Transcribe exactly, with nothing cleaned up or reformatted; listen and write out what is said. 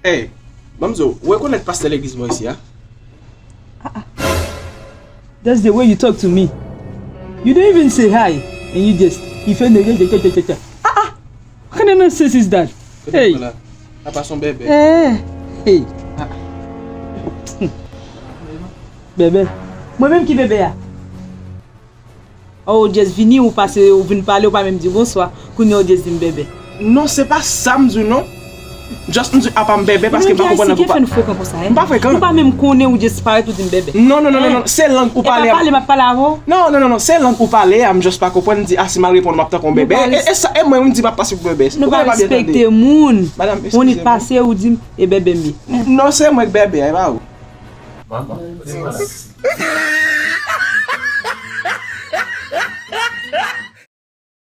Hey, ban m di w, ou rekonèt pastè legliz mwen isi a? That's the way you talk to me. You don't even say hi, and you just you feel no. Ah ah. What kind of nonsense is that? Hey. Apa son bèbè? Eh. Hey. Bèbè. Mwen menm ki bèbè a? Oh, ou just vini, ou pase, ou vin pale, ou pa menm di bonswa. Kounye a ou just di m bèbè. Non, se pa sa m di w non. Just m di apa m bèbè paske m pa konprann nan fè nou frekan konsa, hein? M pa frekan. Nou pa menm konnen ou just parèt ou di m bèbè. Non, non, non, non, non. Se lang ou pale a. Pale m ap pale avè w. Non, non, non, non, non. Se lang ou pale a, m just pa konprann, m di a si m al reponn m ap tankou yon bèbè. E, e, e sa, e mwen m di m ap pase pou bèbè. Ou pa respekte moun. Madam, eskize mwen. Ou nit pase ou di m e bèbè m ye. Non, se mwen k bèbè a, e pa ou.